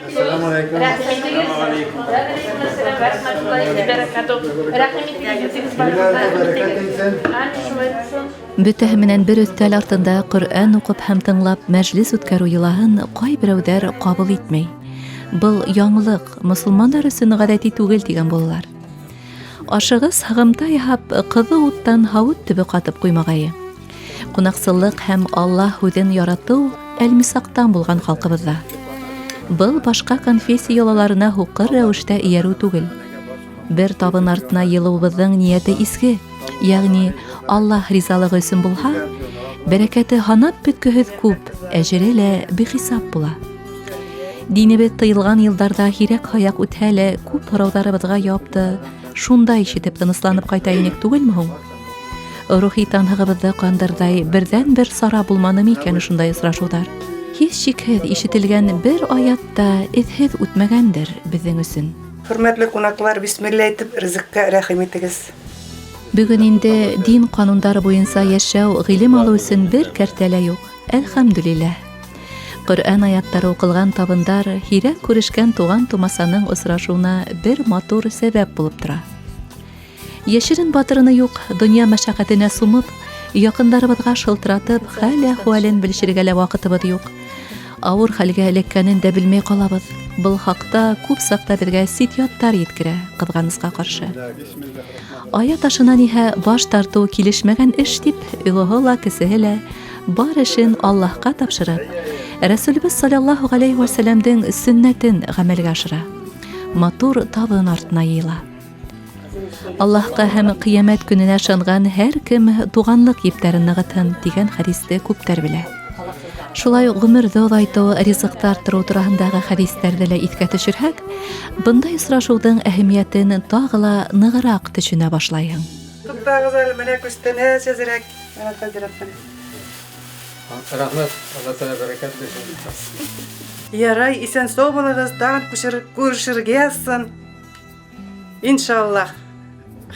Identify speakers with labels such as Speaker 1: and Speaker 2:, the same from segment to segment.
Speaker 1: Әссәләмү алейкум.
Speaker 2: Рәхим итегеҙ. Вә алейкум әссәләм вә рәхмәтуллаһи вә бәрәкәтүһ. Рәхим итегеҙ, итегеҙ
Speaker 1: Биләл
Speaker 2: барығыҙ да, рәхим
Speaker 1: бәрәкәт
Speaker 2: итегеҙ.
Speaker 1: итсен.
Speaker 2: Амин, шулай булсын.
Speaker 3: Бөтәһе менән бер өҫтәл артында Ҡөрьән уҡып һәм тыңлап мәжлес үткәреү йолаһын ҡайберәүҙәр ҡабул итмәй. Был яңылыҡ, мосолмандар өсөн ғәҙәти түгел тигән булалар. Ашығыс һығымта яһап, ҡыҙыу уттан һауыт төбө ҡатып ҡуймағайы. Ҡунаҡсыллыҡ һәм Аллаһ һүҙен яратыу әлмисаҡтан булған халҡыбыҙҙа. Был башҡа конфессия йолаларына һуҡыр рәүештә эйәреү түгел. Бер табын артына йыйылыуыбыҙҙың ниәте изге, йәғни Аллаһ ризалығы өсөн булһа, бәрәкәте һанап бөткөһөҙ күп, әжере лә бихисап була. Динебеҙ тыйылған йылдарҙа һирәк-һаяҡ үтһә лә күп һорауҙарыбыҙға яуапты шунда ишетеп тынысланып ҡайта инек түгелме һуң? Рухи танһығыбыҙҙы ҡандырҙай берҙән-бер сара булманымы икән ошондай осрашыуҙар? Һис шикһеҙ ишетелгән бер аят та эҙһеҙ үтмәгәндер беҙҙең өсөн.
Speaker 4: Хөрмәтле кунаклар, бисмилла әйтеп, ризыкка рәхим итегез.
Speaker 3: Бөгөн инде дин ҡанундары буйынса йәшәү, ғилем алыу өсөн бер кәртә лә юҡ, әлхәмдүлилләһ. Ҡөрьән аяттары уҡылған табындар һирәк күрешкән туған-тумасаның осрашыуына бер матур сәбәп булып тора. Йәшерен батырыны юҡ, донъя мәшәҡәтенә сумып, яҡындарыбыҙға шылтыратып, хәл-әхүәлен белешергә лә ваҡытыбыҙ юҡ. Ауыр хәлгә эләккәнен дә белмәй ҡалабыҙ. Был хаҡта күп саҡта беҙгә сит-яттар еткерә, ҡыҙғанысҡа ҡаршы. Аят ашынан иһә баш тартыу килешмәгән эш дип, олоһо ла, кесеһе лә бар эшен Аллаһҡа тапшырып, Рәсүлебеҙ саллаллаһу ғәләйһи вә сәләмдең сөннәтен ғәмәлгә ашыра. Матур табын артына йыйыла. Аллаһҡа һәм ҡиәмәт көнөнә ышанған һәр кем туғанлыҡ ептәрен нығытһын тигән хәдисте күптәр белә. Шулай уҡ ғүмерҙе оҙайтыу, ризыҡты арттырыу тураһындағы хәдистәрҙе лә иҫкә төшөрһәк, бындай осрашыуҙың әһәмиәтен тағы ла нығыраҡ төшөнә башлайһың.
Speaker 4: Туктагыз әле, менә күчтәнәч әзерәк. Рәхмәт хәзрәттән.
Speaker 1: Рәхмәт, Алла Тәгалә бәрәкәт бирсен.
Speaker 4: Ярай, исән-сау булыгыз, тагын күрешергә язсын. Иншаллаһ.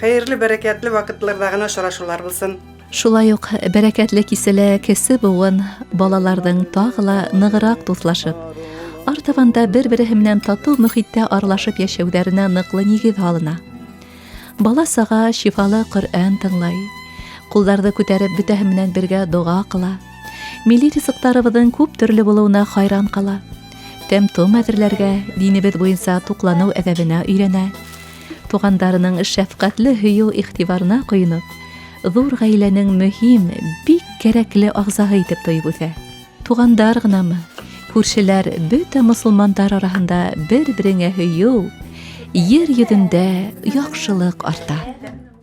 Speaker 4: Хәерле, бәрәкәтле вакытларда гына очрашулар булсын.
Speaker 3: Шулай уҡ бәрәкәтле кисәлә кесе быуын балаларҙың тағы ла нығыраҡ дуҫлашып, артабан да бер-береһе менән татыу мөхиттә аралашып йәшәүҙәренә ныҡлы нигеҙ һалына. Бала-саға шифалы Ҡөрьән тыңлай, ҡулдарҙы күтәреп бөтәһе менән бергә доға ҡыла. Милли ризыҡтарыбыҙҙың күп төрлө булыуына хайран ҡала. Тәм-том әҙерләргә, динебеҙ буйынса туҡланыу әҙәбенә өйрәнә. Туғандарының шәфҡәтле һөйөү-иғтибарына ҡойоноп, ҙур ғаиләнең мөһим, бик кәрәкле ағзаһы итеп тойоп үҫә. Туғандар ғынамы, күршеләр, бөтә мосолмандар араһында бер-береңә һөйөү, ер йөҙөндә яҡшылыҡ арта.